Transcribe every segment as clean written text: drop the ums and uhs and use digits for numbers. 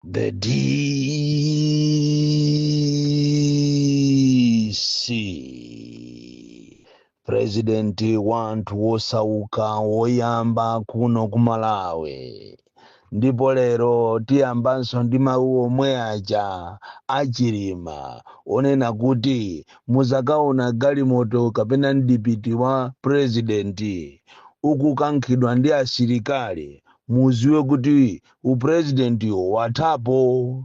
The DC President wanthu wosauka woyamba kuno ku Malawi. Ndipo lero tiyambanso ndi mawu omwe aja achilima onena kuti muzakaona galimoto kapena mdipiti wa president ukukankhidwa ndi asilikali, muziwe kuti upurezidentiwo wathapo.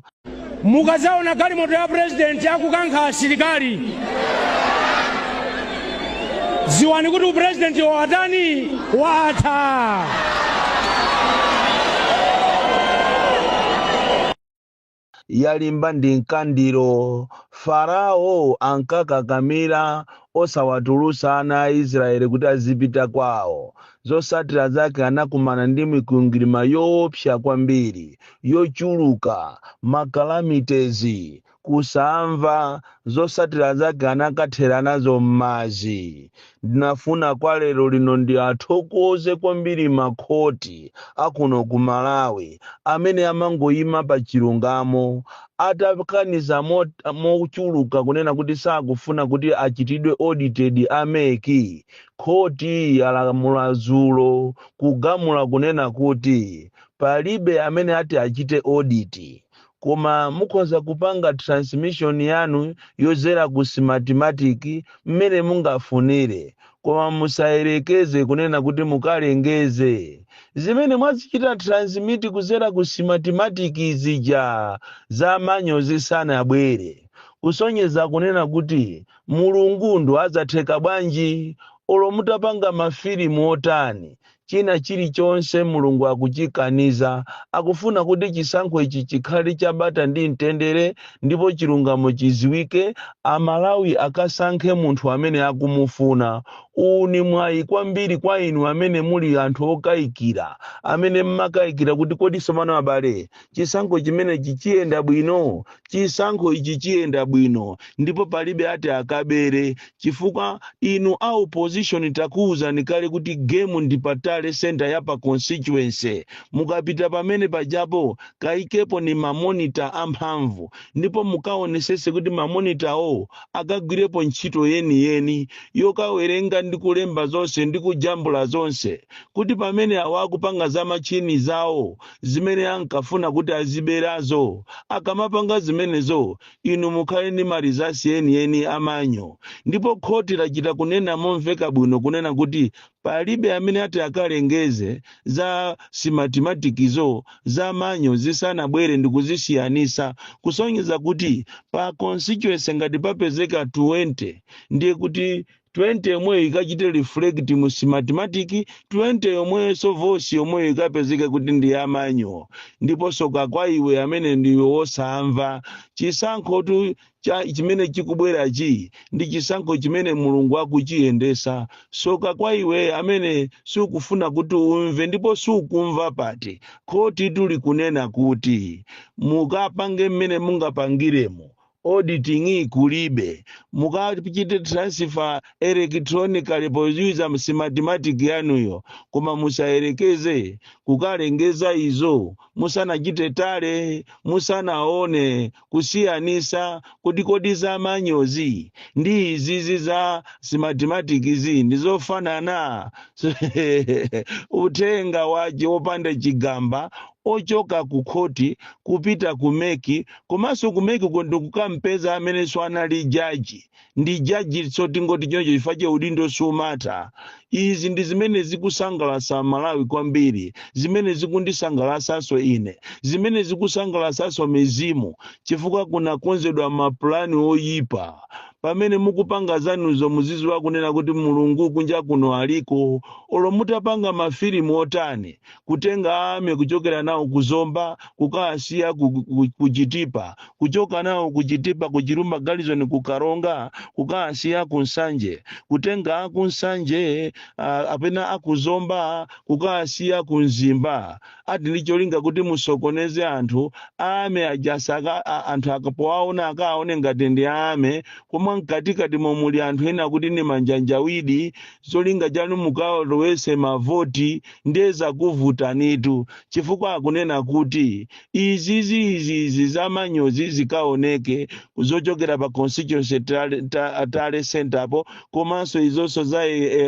Mukazaona galimoto ya purezidenti akukankha asilikali, ziwani kuti upurezidenti watani? Watha. Yalimba ndi mkandiro. Farao ankakakamira osawatulusa ana a Israeli kuti azipita kwawo. Zosatira zake anakumana ndi mikwingwirima yoopsa kwambiri, yochuluka, ma calamities, kusamva, zosatira zake anakathera nazo mmadzi. Ndinafuna kwa lero lino ndiathokoze kwambiri makhoti akuno ku Malawi amene amangoyima pa chilungamo atakaniza mochuluka kunena kuti sakufuna kuti achitidwe audited a MEC. Khoti yalamula dzulo kugamula kunena kuti palibe amene ati achite audit, koma mukhoza kupanga transmission yanu yozera ku Smartmatic mmene mungafunire, koma musayerekeze kunena kuti mukalengeze zimene mwazichita transmit kuzera ku Smartmatic zija za manual zisanabwere. Kusonyeza kunena kuti Mulungu ndo adzatheka bwanji? Olo mutapanga mafilimu otani, china chilichonse Mulungu akuchikaniza. Akufuna kuti chisankho ichi chikhale chabata ndi mtendere ndipo chilungamo chiziwike, Amalawi akasankhe munthu amene akumufuna. Uwu ni mwayi kwambiri kwa inu amene muli anthu okayikira, amene mmakayikira kuti kodi tsopano abale, chisankho chimenechi chiyenda bwino? Chisankho ichi chiyenda bwino ndipo palibe ati akabere, chifukwa inu a opposition takuwuzani kale kuti game ndi pa tally center ya pa constituency. Mukapita pamene pajapo kaikepo ni ma monitor amphamvu ndipo mukaonesese kuti ma monitor wo akagwirepo ntchito yeniyeni yokawerenga ndi kulemba zonse ndi kujambula zonse, kuti pamene awo akupanga za machini zawo zimene ankafuna kuti aziberazo, akamapanga zimenezo inu mukhale ndi ma results enieni a manual. Ndipo khoti lachita kunena momveka bwino kunena kuti palibe amene ati akalengeze za Smartmatic-zo za manual zisanabwere ndikuzisiyanisa, kusonyeza kuti pa constituency ngati papezeka 20, ndiye kuti 20 yomweyo ikachite reflect mu Smartmatic, 20 yomweyonso voice yomweyo ikapezeke kuti ndi ya manual. Ndipo soka kwa iwe amene ndiwe wosamva. Chisankhotu chimene chikubwerachi ndi chisankho chimene Mulungu akuchiyendesa. Soka kwa iwe amene sukufuna kuti umve ndipo sukumva pati. Khoti likunena kuti mukapange mmene mungapangiremo, auditing kulibe, mukachite transfer electronically poyuza Smartmatic yanuyo, koma musayerekeze kukalengeza izo musanachite tally, musanaone kusiyanisa kuti kodi za manual-zi ndi izizi za Smartmatic-zi ndizofanana. Uthenga wache wopanda chigamba ochoka ku khoti kupita ku MEC, komanso ku MEC ko ndikukampeza amenenso anali jaji, ndi jaji so tingoti choncho chifukwa che udindo sumatha. Izi ndi zimene zikusangalatsa Malawi kwambiri, zimene zikundisangalasanso ine, zimene zikusangalatsanso mizimu, chifukwa kunakonzedwa mapulani oyipa. Pamene mukupanga zanuzo muziziwa kunena kuti Mulungu kunja kuno aliko. Olo mutapanga mafilimu otani, kutenga army kuchokera nawo ku Zomba kukawasiya ku Chitipa, kuchoka nawo ku Chitipa ku Chilumba Garrison ku Karonga kukawasiya ku Nsanje, kutenga aku Nsanje apena aku Zomba kukawasiya ku Mzimba, ati ndi cholinga kuti musokoneze anthu. Army aja anthu akapowaona akaone ngati ndi army, koma Chifukwa mkatikati momuli anthu ena kuti ndi manjanjawidi, zolinga chanu mukalowese mavoti, ndiye zakuvutanitu, chifukwa akunena kuti izizi izizi zamanyozi zikaoneke zochokera pa constituency tally center apo, komanso izonso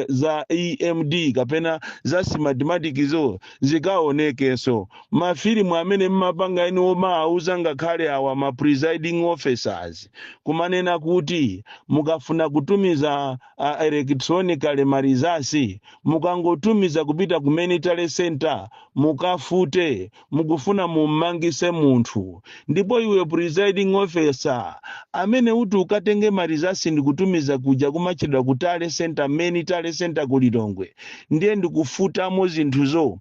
za EMD kapena za Smartmatic zo zikaonekenso. Mafilimu amene mmapanga inu omauza ngakhale awa ma presiding officers kumanena kuti mukafuna kutumiza electronically ma results, mukangotumiza kupita kumene tally center, mukafute, mukufuna mummangise munthu. Ndipo iwe presiding officer amene uti ukatenge ma results ndikutumiza kuja kumachedwa ku tally center, main tally center ku Lilongwe, ndiye ndikufutamo zinthuzo,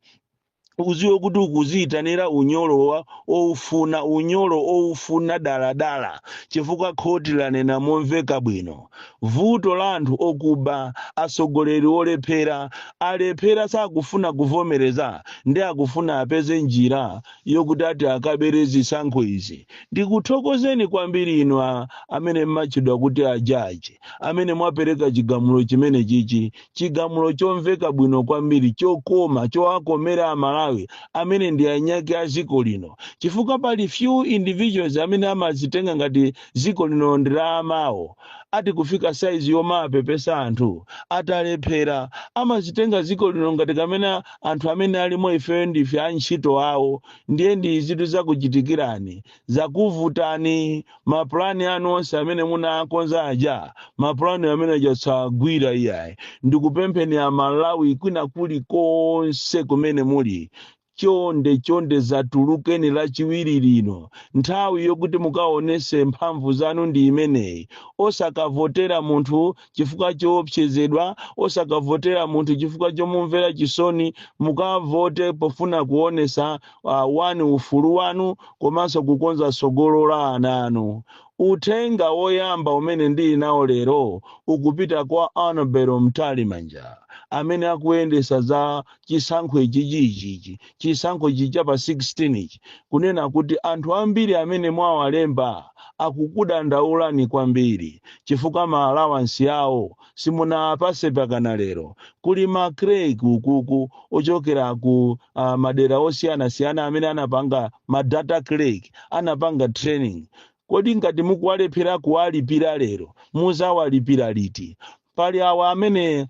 uziwe kuti ukuziyitanira unyolo wa oufuna, unyolo oufuna daladala, chifukwa khoti lanena momveka bwino. Vuto la anthu okuba, atsogoleri olephera, alephera, sakufuna kuvomereza, ndi akufuna apeze njira yokuti ati akabere zisankho izi. Ndikuthokozeni kwambiri inu amene mmatchedwa kuti ajaji, amene mwapereka chigamulo chimene chichi, chigamulo chomveka bwino kwambiri, chokoma, chowakomera Amalawi amene ndi anyake a dziko lino, chifukwa pali few individuals amene amazitenga ngati dziko lino ndi la amawo. Ati kufika saizi yomapepesa anthu atalephera, amazitenga dziko lino ngati kamene anthu amene alimo ifeyo ndife antchito awo. Ndiye ndi zinthu zakuchitikirani, zakuvutani. Mapulani anu onse amene munakonza aja, mapulani amene aja sagwira iyayi. Ndikupempheni Amalawi kwina kulikonse kumene muli, chonde chonde, zatulukeni Lachiwiri lino. Nthawi yokuti mukaonese mphamvu zanu ndi imeneyi. Osakavotera munthu chifukwa choopsezedwa, osakavotera munthu chifukwa chomumvera chisoni. Mukavote pofuna kuonesa wani ufulu wanu komanso kukonza tsogolo la ana anu. Uthenga woyamba umene ndili nawo lero ukupita kwa Annabel Mtalimanja amene akuyendesa za chisankho ichichiichichi, chisankho ichi cha pa 16 ichi, kunena kuti anthu ambiri amene mwawalemba akukudandaulani kwambiri chifukwa ma allowance yawo simunapase pakana lero. Kuli ma clerk ukuku ochokera ku madera osiyanasiyana amene anapanga ma data clerk, anapanga training. Kodi ngati mukuwalephera kuwalipira lero, muzawalipira liti? Pali awa amene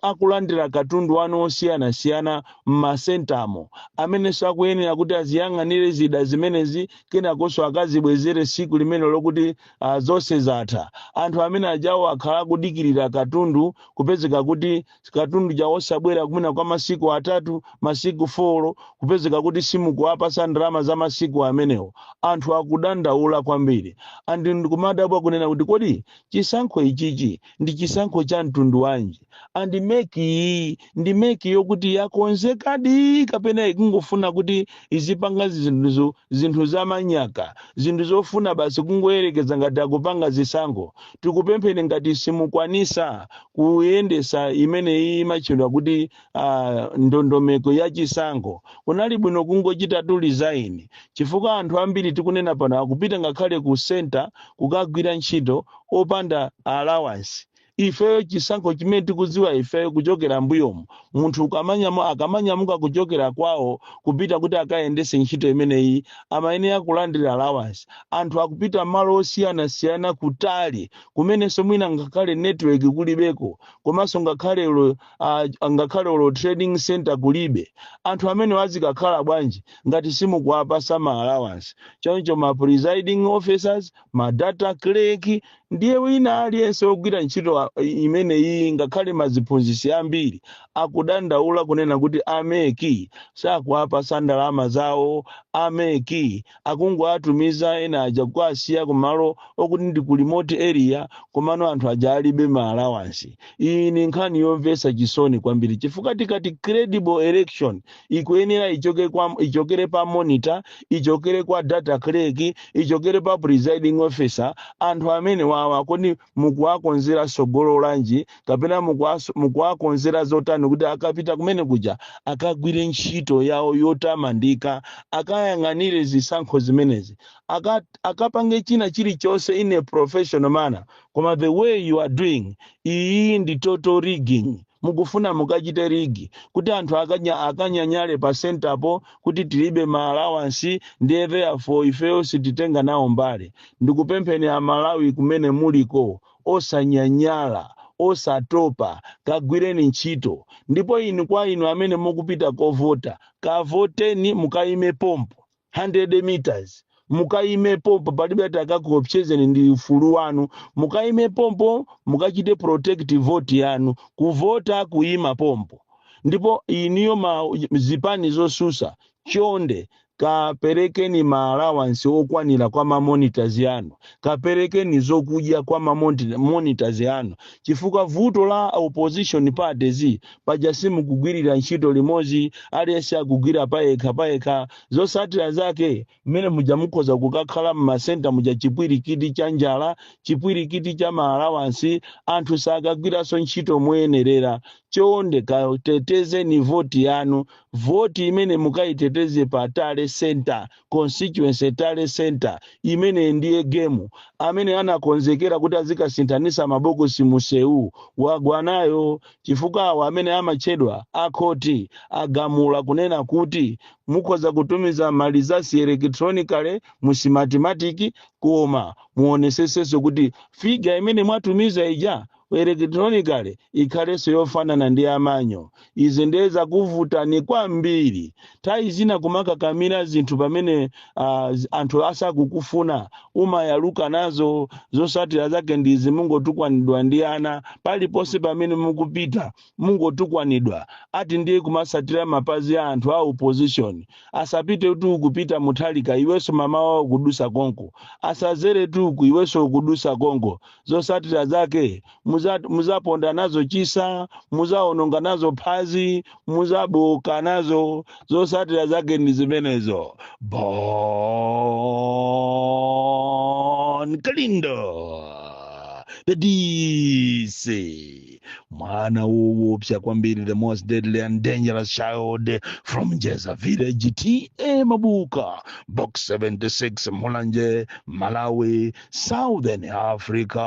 akulandira katundu wanu osiyanasiyana m'masentamo, amenenso akuyenera kuti aziyang'anire zida zimenezi, kenakonso akazibwezere siku limene lokuti zonse zatha. Anthu amene ajawo akhala akudikirira katundu, kupezeka kuti katundu jawo osabwera kumene kwa masiku 3, masiku 4, kupezeka kuti simukuwapasa ndalama za masiku amenewo. Anthu akudandaula kwambiri, and ndikumadabwa kunena kuti kodi chisankho ichichi ndi chisankho cha mtundu wanji? And MEC iyi ndi MEC yokuti yakonzekadi kapena ikungofuna kuti izipanga zinthu zamanyaka, zinthu zofuna basi kungoyerekeza ngati akupanga zisankho? Tikupempheni, ngati simukwanisa kuyendesa imeneyi imatchedwa kuti ndondomeko ya chisankho, kunali bwino kungochita tu resign, chifukwa anthu ambiri tikunena pano akupita ngakhale ku center kukagwira ntchito opanda allowance. Ifeyo chisankho chimene tikudziwa ifeyo kuchokera mbuyomu, munthu akamanyamuka kuchokera kwawo kupita kuti akayendese ntchito imeneyi, amayenera kulandira allowance. Anthu akupita malo osiyanasiyana kutali, kumenenso mwina ngakhale network kulibeko, komanso ngakhale ulo training center kulibe. Anthu amene azikakhala bwanji ngati simukuwapasa ma allowance? Choncho ma presiding officers, ma data clerk, ndiye wina aliyense wogwira ntchito imeneyi, ngakhale maziphunzitsi ambiri akudandaula kunena kuti a MEC sakuwapasa ndalama zawo. A MEC akungoatumiza ena aja kuasiya kumalo okuti ndi ku remote area, komano anthu aja alibe ma allowance. Iyi ni nkhani yomvetsa chisoni kwambiri, chifukwa tikati credible election ikuyenera ichokere pa monitor, ichokere kwa data clerk, ichokere pa presiding officer. Anthu amene wawa kodi mukuwakonzera sogolo lanji, kapena mukuwakonzera zotani kuti akapita kumene kuja akagwire ntchito yawo yotamandika? Akayang'anire zisankho zimenezi, akapange china chilichonse in a professional manner. Koma the way you are doing iyi ndi total rigging. Mukufuna mukachite rig kuti anthu akanyanyale pa centerpo kuti tilibe ma allowance, ndiye therefore ifeyo sititenga nawo mbali. Ndikupempheni Amalawi kumene muliko, osanyanyala, osatopa, kagwireni ntchito. Ndipo inu, kwa inu amene mukupita kovota, kavoteni, mukayime pompo 100 meters, mukayime pompo. Palibe ati akakuopsezeni, ndi ufulu wanu. Mukayime pompo, mukachite protect vote yanu. Kuvota kuyima pompo. Ndipo iniyo ma zipani zosusa, chonde kaperekeni ma allowance okwanira kwa ma monitors yanu, kaperekeni zokudya kwa ma monitors yanu, chifukwa vuto la opposition parties paja simukugwirira ntchito limodzi, aliyense akugwira payekha payekha. Zotsatira zake, mmene muja mukhoza kukakhala mmasenta muja chipwirikiti cha njala, chipwirikiti cha ma allowance, anthu sakagwiranso ntchito moyenerera. Chonde katetezeni voti yanu. Voti imene mukayiteteze pa tally center, constituency tally center, imene ndiye game. Amene anakonzekera kuti azikasinthanisa mabokosi musewu wagwa nayo, chifukwa awo amene amatchedwa akhoti agamula kunena kuti mukhoza kutumiza ma results electronically mu Smartmatic, koma muonesesenso kuti figure imene mwatumiza ija electronically ikhalenso yofanana ndi amanyo. Izi ndiye zakuvutani kwambiri. Nthawi zina kumakakamira zinthu pamene anthu asakukufuna, umayaluka nazo. Zotsatira zake ndizi: mungotukwanidwa ndi ana paliponse pamene mukupita, mungotukwanidwa. Ati ndiye kumasatira mapazi a anthu a opposition. Asapite tu kupita Muthalika, iwenso mama wawo kudusa konko. Asazere tuku, iwenso ukudusa konko. Zotsatira zake muzaponda nazo chisa, muzaononga nazo phazi, muzaboka nazo. Zotsatira zake ndi zimenezo. Bon Kalindo, the DC, mwana woopsa kwambiri, the most deadly and dangerous child from Jeza Village, TA Mabuka, Box 76, Mulanje, Malawi, Southern Africa.